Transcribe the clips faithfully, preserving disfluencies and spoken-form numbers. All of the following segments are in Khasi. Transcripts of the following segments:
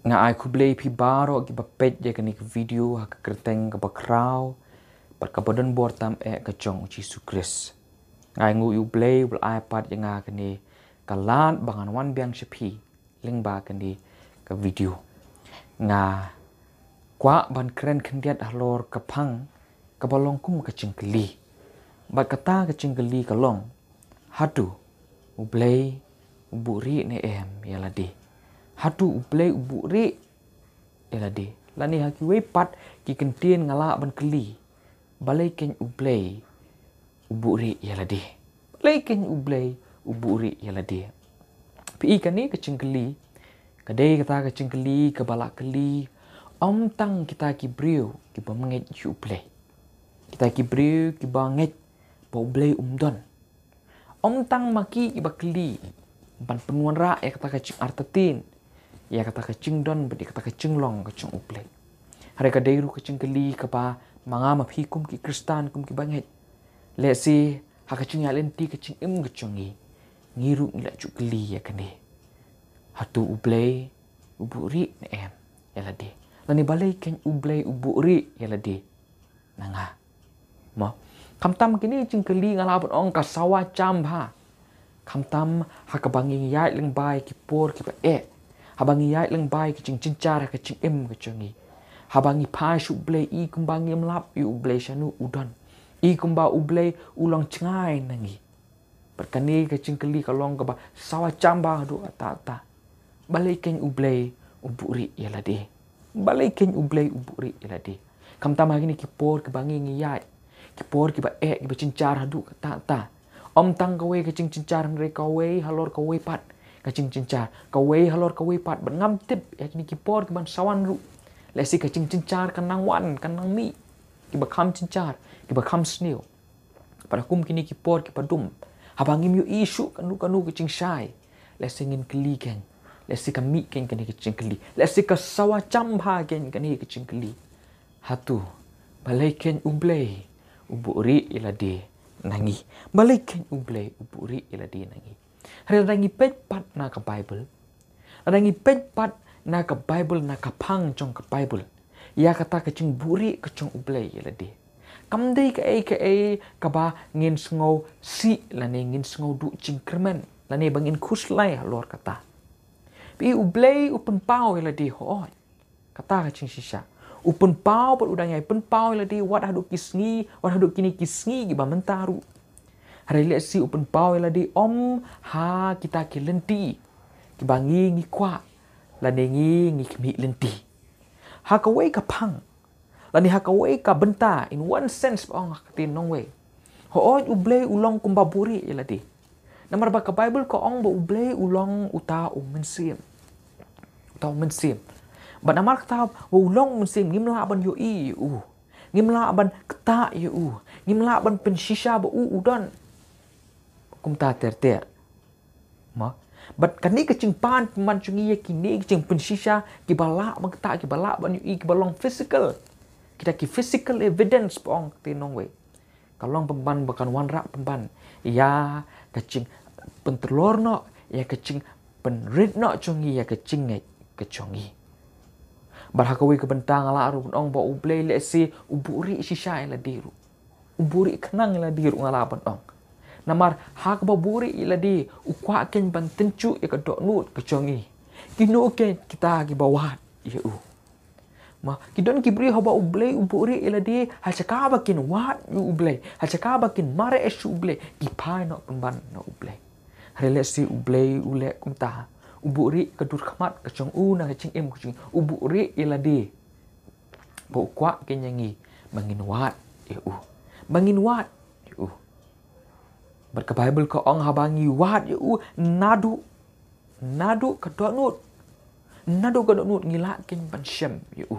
Nga ai khublei phi baroh kiba peit ïa kane ka video ha ka kyrteng kaba khraw bad kaba don bor tam eh ka jong u Jisu Khrist. Nga ai nguh ïa u Blei uba la ai pat ïa nga kane ka lad ba ngan wan biang sha phi lyngba kane ka video. Nga kwah ban kren khyndiat halor ka phang kaba long kum ka jingkylli. Bad kata ka jingkylli ka long, hato u Blei u buhrieh ne em ïa lade? Hato u Blei u buhrieh ïa lade? Lane ha kiwei pat ki kyntien nga lah ban kylli, balei kein u Blei u buhrieh ïa lade? Balei kein u Blei u buhrieh ïa lade? Phi i, kane ka jingkylli ka dei kata ka jingkylli kaba la kylli ym tang kita ki briew kiba ngeit ïa u Blei, kita ki briew kiba ngeit ba u Blei um don. Ym tang ma ki kiba kylli ban pynwanrah ïa kata ka jingartatien ïa kata ka jingdon bad ïa kata ka jinglong ka jong u Blei. Hynrei ka dei ruh ka jingkylli kaba ma nga ma phi kum ki Khristan, kum kiba ngeit, lehse ha ka jingïaid lynti ka jingim ka jong ngi, ngi ruh ngi la ju kylli ïa kane, hato u Blei u buhrieh ne em ïa lade? Lane balei kein u Blei u buhrieh ïa lade na nga? Mo, khamtam kine ki jingkylli nga lah ban ong ka sawa jam bha, khamtam ha kaba ngi ïaid lyngba ïa ki por kiba eh, haba ngi ïaid lyngba ïa ki jingjynjar ha ka jingim ka jong ngi, haba ngi phai sha u Blei, i kumba ngim lap ïa u Blei shano u don, i kumba u Blei u long jngai na ngi. Bad kane ka jingkylli ka long kaba sawa jam bha haduh katta katta. Balei kein u Blei u buhrieh ïa lade? Balei kein u Blei u buhrieh ïa lade? Khamtam ha kine ki por kiba ngi ngi ïaid, ki por kiba eh, kiba jynjar haduh katta katta. Ym tang kawei ka jingjynjar hynrei kawei halor kawei pat ka jingjynjar, kawei halor kawei pat. Bad ngam tip ïa kine ki por kiban sa wan ruh, lehse ka jingjynjar kan nang wan kan nang mih, kiba kham jynjar, kiba kham sniew. Bad ha kum kine ki por kiba dum, haba ngim ïohi shuh kano kano ka jingshai, lehse ngin kylli kein, lehse ka mih kein kane ka jingkylli, lehse ka sawa jam bha kein kane ka jingkylli, hato balei kein u Blei u buhrieh ïa lade na ngi? Balei kein u Blei u buhrieh ïa lade na ngi? Hynrei lada ngi peit pat na ka Baibl, lada ngi peit pat na ka Baibl, na ka phang jong ka Baibl, ïa kata ka jingbuhrieh ka jong u Blei ïa lade, kam dei kaei kaei kaba ngin sngew sih lane ngin sngew duh jingkyrmen lane ba ngin khuslai halor kata. Phi i, u Blei u pynpaw ïa lade, hooid. Kata ka jingshisha. U pynpaw bad u dang ïai pynpaw ïa lade wat haduh ki sngi, wat haduh kine ki sngi kiba mynta ruh. Hynrei lehse u pynpaw ïa lade ym ha kita ki lynti kiba ngi ngi kwah lane ngi ngi khmih lynti. Ha kawei ka phang lane ha kawei ka bynta, in one sense ba ong ha ka ktien nongwei, hooid u Blei u long kumba buhrieh ïa lade. Namar ba ka Baibl ka ong ba u Blei u long uta u mynsiem. Uta u mynsiem. Bad namar kata ba u long u mynsiem, ngim lah ban ïohi ïa u, ngim lah ban ktah ïa u, ngim lah ban pynshisha ba u u don. Kumta ter ter. Mo? Bad kane ka jingpan pynban jong ngi ïa kine ki jingpynshisha kiba lah ban ktah, kiba lah ban ïohi, kiba long physical, kita ki physical evidence ba ong ha ka ktien nongwei, ka long pynban ba kan wanrah pynban ïa ka jingpyntrei noh, ïa ka jingpynrit noh jong ngi ïa ka jingngeit ka jong ngi. Bad ha kawei ka bynta nga lah ruh ban ong ba u Blei lehse u buhrieh shisha ïa lade ruh, u buhrieh khnang ïa lade ruh nga lah ban ong. Namar ha kaba buhrieh ïa lade u kwah kein ban tynjuh ïa ka dohnud ka jong ngi. Kino kein kita kiba wad ïa u? Mo, ki don ki briew haba u Blei u buhrieh ïa lade, ha jaka ba kin wad ïa u Blei, ha jaka ba kin mareh sha u Blei, ki phai noh pynban na u Blei. Hynrei lehse u Blei u leh kumta, u buhrieh ka dur khmat ka jong u na ka jingim ka jong u, u buhrieh ïa lade. Ba u kwah kein ïa ngi ba ngin wad ïa u, ba ngin wad ïa u. Bad ka Baibl ka ong haba ngi wad ïa u naduh, naduh ka dohnud, naduh ka dohnud ngi lah kein ban shem ïa u,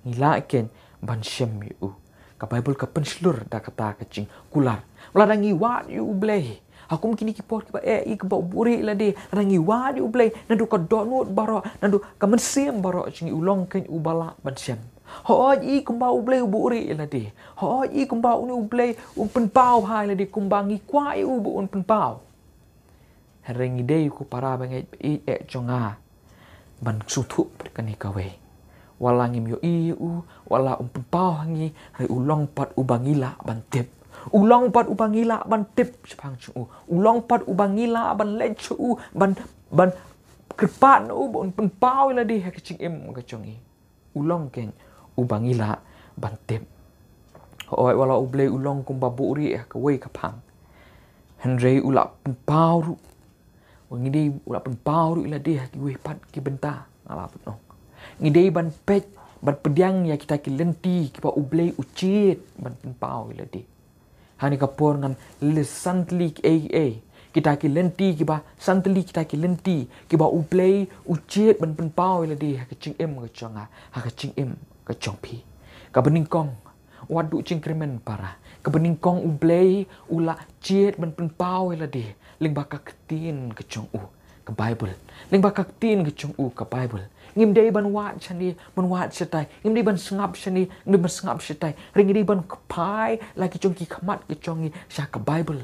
ngi lah kein ban shem ïa u. Ka Baibl ka pynshlur da kata ka jingkular, lada ngi wad ïa u Blei ha kum kine ki por kiba eh, i kumba u buhrieh ïa lade, lada ngi wad ïa u Blei naduh ka dohnud baroh, naduh ka mynsiem baroh jong ngi, u long kein uba lah ban shem. Hooid i kumba u Blei u buhrieh ïa lade, hooid i kumba une u Blei un pynpaw ha ïa lade kumba ngi kwah ïa u ba un pynpaw. Hynrei ngi dei ko para bangeit, baieit jong nga, ban sngewthuh pat kane kawei. Wat la ngim ïohi ïa u, wat la um pynpaw ha ngi, hynrei u long pat uba ngi lah ban tip. U long pat uba ngi lah ban tip shaphang jong u. U long pat uba ngi lah ban leit sha u, ban, ban kyrpad na u ba un pynpaw ïa lade ha ka jingim ka jong ngi. U long keiñ uba ngi lah ban tip. Hooid, wat la U Blei u long kumba buhrieh ha kawei ka phang, hynrei u la pynpaw ruh, u ngi dei, u la pynpaw ruh ïa lade ha kiwei pat ki bynta, nga la pynong. Ngi dei ban peit, ban pdiang ïa kita ki lynti kiba U Blei u jied ban pynpaw ïa lade. Hangne ka por ngan list san tylli kiei kiei kita ki lynti kiba, san tylli kita ki lynti kiba U Blei u jied ban pynpaw ïa lade ha ka jingim ka jong nga, ha ka jingim ka jong phi. Kaba nyngkong, wat duh jingkyrmen para. Kaba nyngkong, U Blei u la jied ban pynpaw ïa lade lyngba ka ktien ka jong u, ka Baibl. Lyngba ka ktien ka jong u, ka Baibl. Ngim dei ban wad shane, ban wad shatai. Ngim dei ban sngap shane, ngim dei ban sngap shatai. Hynrei ngi dei ban kphai la ki jong ki khmat ki jong ngi sha ka Baibl.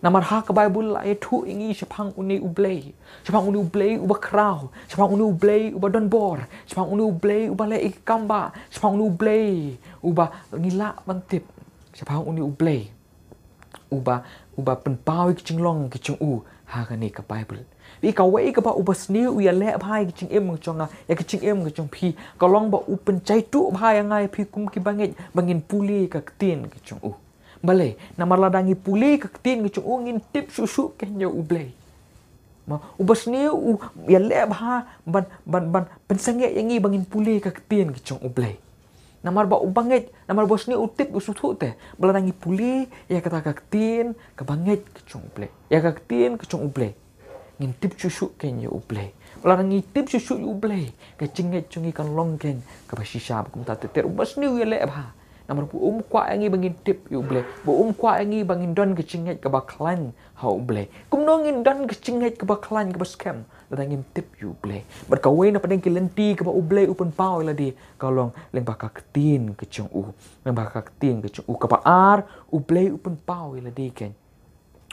Namar ha ka Baibl la ïathuh ïa ngi shaphang une U Blei. Shaphang une U Blei uba khraw. Shaphang une U Blei uba donbor. Shaphang une U Blei uba leh ïa ki kambah. Shaphang une U Blei uba ngi lah ban tip. Shaphang une U Blei uba, uba pynpaw ïa ki jinglong ki jong u ha kane ka Baibl. Bad kawei kaba uba sniew u ïaleh bha ïa ka jingim ka jong nga, ïa ka jingim ka jong phi, ka long ba u pynjaituh bha ïa nga ïa phi kum ki bangeit ba ngin pule ka ktien ka jong u. Balei? Namar lada ngi pule ka ktien ka jong u, ngin tip shuh shuh keiñ ïa U Blei. Ma, uba sniew u ïaleh bha ban, ban, ban pynsangeh ïa ngi ba ngin pule ka ktien ka jong U Blei. Namar ba u bangeit, namar ba u sniew u tip u sngewthuh te ba lada ngi pule ïa kata ka ktien ka bangeit ka jong U Blei, ïa ka ktien ka jong U Blei, ngin tip shuh shuh keiñ ïa U Blei. Ba lada ngi tip shuh shuh ïa U Blei, ka jingngeit jong ngi kan long keiñ kaba shisha. Bad kumta te, te uba sniew u ïaleh bha. Namar ba um kwah ïa ngi ba ngin tip ïa U Blei, ba um kwah ïa ngi ba ngin don ka jingngeit kaba khlaiñ ha U Blei. Kumno ngin don ka jingngeit kaba khlaiñ, kaba skhem, lada ngim tip ïa U Blei? Bad kawei na pdeng ki lynti kaba U Blei u pynpaw ïa lade ka long lyngba ka ktien ka jong u. Lyngba ka ktien ka jong u. Kaba ar, U Blei u pynpaw ïa lade keiñ.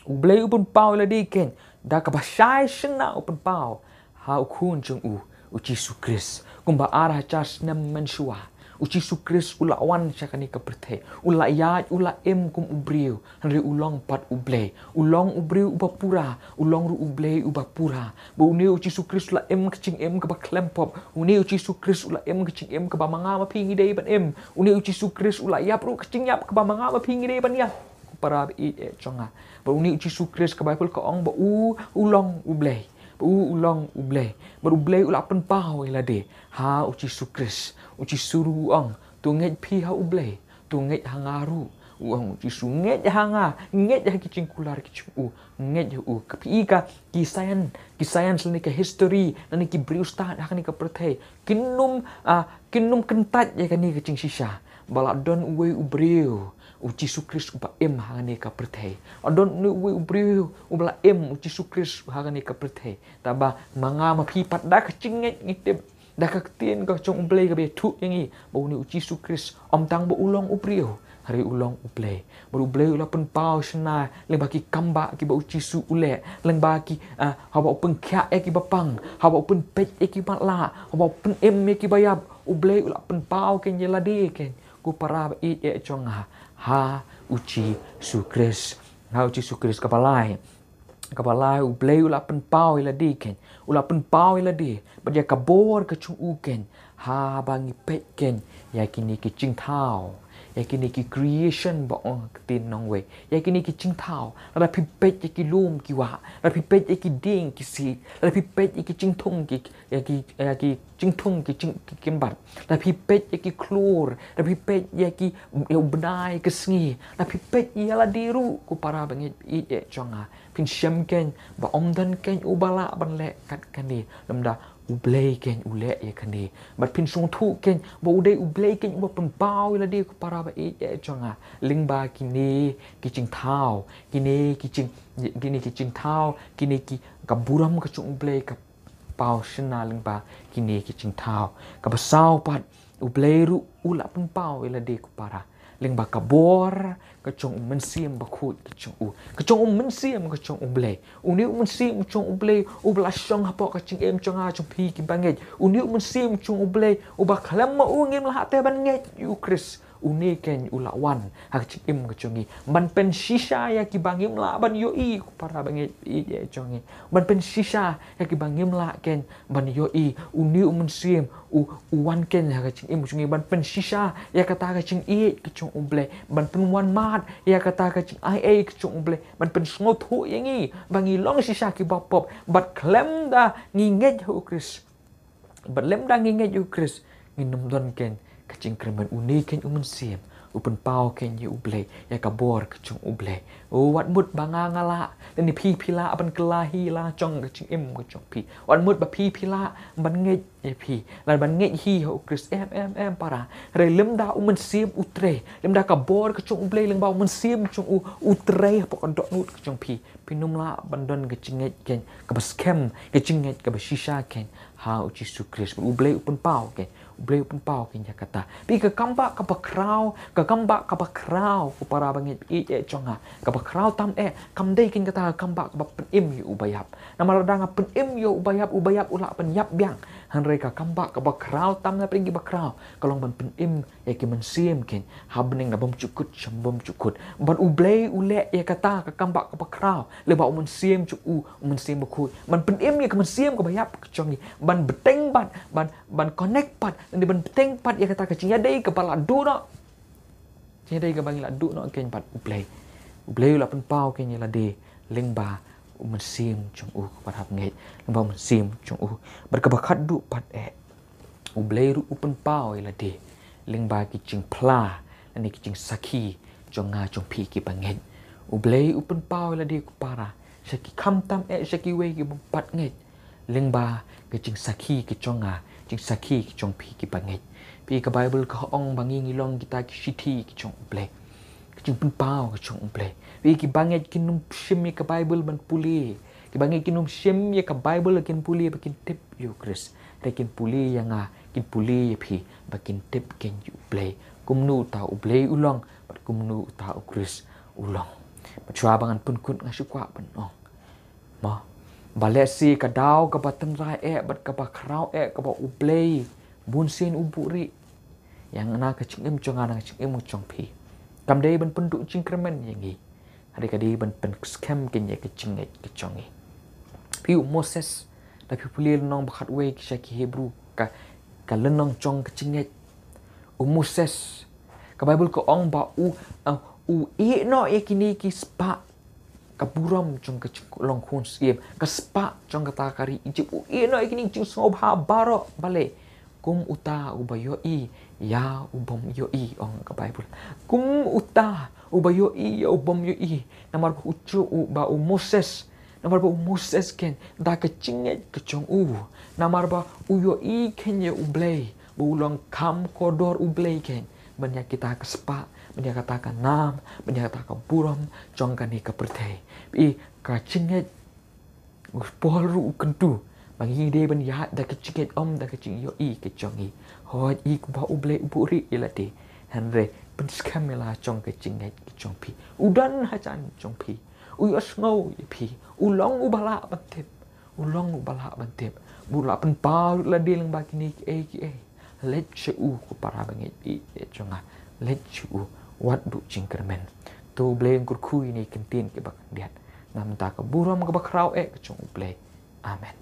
U Blei u pynpaw ïa lade keiñ da kaba shai shynna, u pynpaw ha U Khun jong u, U Jisu Khrist. Kumba ar hajar snem mynshuwa, U Jisu Khrist u la wan sha kane ka pyrthei. U la ïaid, u la im kum u briew, hynrei u long pat U Blei. U long u briew uba pura, u long ruh U Blei uba pura. Bad une U Jisu Khrist u la im ka jingim kaba khlem pop. Une U Jisu Khrist u la im ka jingim kaba ma nga ma phi ngi dei ban im. Une U Jisu Khrist u la ïap ruh ka jingïap kaba ma nga ma phi ngi dei ban ïap, ko para baieit jong nga. Bad une U Jisu Khrist, ka Baibl ka ong ba u, u long U Blei. Ba u, u long U Blei. Bad U Blei u la pynpaw ïa lade ha U Jisu Khrist. U Jisu ruh u ong, to ngeit phi ha U Blei, to ngeit ha nga ruh. U ong U Jisu, ngeit ha nga, ngeit ha ki jingkular ki jong u, ngeit ha u. Ka phi i ka, ki science, ki science lane ka history, lane ki briew stad ha kane ka pyrthei, kin ym, ah, kin ym kyntait ïa kane ka jingshisha ba la don uwei u briew, U Jisu Khrist, uba im ha kane ka pyrthei. La don uwei u briew uba la im, U Jisu Khrist, ha kane ka pyrthei. Te ba ma nga ma phi pat da ka jingngeit ngi tip, da ka ktien ka jong U Blei kaba ïathuh ïa ngi, ba une U Jisu Khrist ym tang ba u long u briew, hynrei u long U Blei. Bad U Blei u la pynpaw shynna lyngba ki kambah kiba U Jisu u leh, lyngba ki, ah, haba u pynkhiah ïa kiba pang, haba u pynpeit ïa ki matlah, haba u pynim ïa kiba ïap, U Blei u la pynpaw keiñ ïa lade keiñ, ko para baieit jong nga, ha U Jisu Khrist. Ha U Jisu Khrist. Kaba lai, kaba lai, U Blei u la pynpaw ïa lade keiñ. U la pynpaw ïa lade bad ïa ka bor ka jong u keiñ, haba ngi peit keiñ ïa kine ki jingthaw, ïa kine ki creation ba ong ha ka ktien nongwei, ïa kine ki jingthaw. Lada phi peit ïa ki lum ki wah, lada phi peit ïa ki dieng ki siej, lada phi peit ïa ki jingthung ki, ïa ki, ïa ki jingthung ki jing, ki kynbat, lada phi peit ïa ki khlur, lada phi peit ïa ki, ïa u bnai ka sngi, lada phi peit ïa lade ruh, ko para bangeit baieit jong nga, phin shem keiñ ba ym don keiñ uba lah ban leh kat kane lymda U Blei keiñ u leh ïa kane. Bad phin sngewthuh keiñ ba u dei U Blei keiñ uba pynpaw ïa lade, ko para baieit jong nga, lyngba kine ki jingthaw, kine ki jing, kine ki jingthaw, kine ki, ka burom ka jong U Blei ka paw shynna lyngba kine ki jingthaw. Kaba saw pat, U Blei ruh u la pynpaw ïa lade, ko para, Lyngba ka bor ka jong u Mynsiem Bakhuid ka jong u, ka jong u Mynsiem ka jong U Blei. Une u Mynsiem ka jong U Blei uba la shong hapoh ka jingim jong nga jong phi kiba ngeit. Une u Mynsiem ka jong U Blei uba khlem ma u ngim lah te ban ngeit ïa u Khrist. Une keiñ u la wan ha ka jingim ka jong ngi ban pynshisha ïa kiba ngim lah ban ïohi, ko para bangeit, ïa jong ngi, ban pynshisha ïa kiba ngim lah keiñ ban ïohi. Une u Mynsiem u, u wan keiñ ha ka jingim ka jong ngi ban pynshisha ïa kata ka jingïeit ka jong U Blei, ban pynwan mad ïa kata ka jingaiei ka jong U Blei, ban pynsngewthuh ïa ngi ba ngi long shisha kiba pop. Bad khlem da ngi ngeit ha u Khrist, bad lymda ngi ngeit ïa u Khrist, ngin ym don keiñ ka jingkyrmen. Une keiñ u Mynsiem u pynpaw keiñ ïa U Blei, ïa ka bor ka jong U Blei. O, wat mut ba nga nga lah, lane phi phi lah ban kylla hi la jong ka jingim ka jong phi. Wat mut ba phi phi lah ban ngeit ïa phi, lane ban ngeit hi ha u Khrist. Em, em, em, para. Hynrei lymda u Mynsiem u trei, lymda ka bor ka jong U Blei lyngba u Mynsiem jong u u trei hapoh ka dohnud ka jong phi, phin ym lah ban don ka jingngeit keiñ kaba skhem, ka jingngeit kaba shisha keiñ ha u Jisu Khrist. U Blei u pynpaw keiñ, U Blei u pynpaw keiñ ïa kata. Phi, ka kambah kaba khraw, ka kambah kaba khraw, ko para bangeit, ïa jong nga, kaba khraw tam eh kam dei keiñ kata ka kambah kaba pynim ïa u baïap. Namar lada nga pynim ïa u baïap, u baïap u lah pynïap biang. Hynrei ka kambah kaba khraw tam na pdeng kiba khraw ka long ban pynim ïa ki mynsiem keiñ ha bneng na bymjukut sha bymjukut. Bad U Blei u leh ïa kata ka kambah kaba khraw lyngba u Mynsiem jong u, u Mynsiem Bakhuid, ban pynim ïa ka mynsiem kaba ïap ka jong ngi, ban bteng pat, ban, ban connect pat, lane ban bteng pat ïa kata ka jingïadei kaba la duh noh, jingïadei kaba ngi la duh noh keiñ bad U Blei. U Blei u la pynpaw keiñ ïa lade lyngba u Mynsiem jong u, ko para bangeit, lyngba u Mynsiem jong u. Bad kaba khatduh pat eh, U Blei ruh u pynpaw ïa lade lyngba ki jingphla lane ki jingsakhi jong nga jong phi kiba ngeit. U Blei u pynpaw ïa lade, ko para, sha ki khamtam eh, sha kiwei ki bym pat ngeit, lyngba ka jingsakhi ka jong nga, jingsakhi ka jong phi kiba ngeit. Phi, ka Baibl ka ong ba ngi ngi long kita ki shithi ka jong U Blei, ka jingpynpaw ka jong U Blei. Phi, kiba ngeit kin ym shim ïa ka Baibl ban pule. Kiba ngeit kin ym shim ïa ka Baibl kin pule ba kin tip ïa u Khrist. Hynrei kin pule ïa nga, kin pule ïa phi ba kin tip keiñ ïa U Blei, kumno uta U Blei u long bad kumno uta u Khrist u long. Bad shuwa ba ngan pynkut, nga shu kwah ban ong, mo, ba lehse ka daw kaba tynrai eh bad kaba khraw eh kaba U Blei bunsien u buhrieh ïa nga, na ka jingim jong nga, na ka jingim jong phi, kam dei ban pynduh jingkyrmen ïa ngi, hynrei ka dei ban pynskhem keiñ ïa ka jingngeit ka jong ngi. Phi, u Moses, lada phi pule lynnong ba khatwei sha ki Hebru, ka, ka lynnong jong ka jingngeit. U Moses, ka Baibl ka ong ba u, uh, u ïeh noh ïa kine ki spah ka burom jong ka jinglong khun syiem, ka spah jong kata ka ri Ijipt. U ïeh noh ïa kine ki jingsngewbha baroh, balei? Kum uta uba ïohi ïa u bym ïohi, ong ka Baibl. Kum uta uba ïohi ïa u bym ïohi. Namar ba u ju, u, ba u Moses, namar ba u Moses keiñ, da ka jingngeit ka jong u, namar ba u ïohi keiñ ïa U Blei, ba u long kham kordor U Blei keiñ ban ïa kita ka spah, ban ïa kata ka nam, ban ïa kata ka burom jong kane ka pyrthei. Phi, ka jingngeit, u Paul ruh u kyntu ba ngi dei ban ïaid da ka jingngeit, ym da ka jingïohi ka jong ngi. Hooid, i, kumba U Blei u buhrieh ïa lade, hynrei pynskhem ïa la jong ka jingngeit ka jong phi. U don hajan jong phi, u ïohsngew ïa phi, u long uba lah ban tip, u long uba lah ban tip. Bad u la pynpaw ïa lade lyngba kine kiei kiei. Leit sha u, ko para bangeit, ïa jong nga, leit sha u, wat duh jingkyrmen. To U Blei un kyrkhu ïa kine ki ktien kiba khyndiat na ka bynta ka burom kaba khraw eh ka jong U Blei. Amen.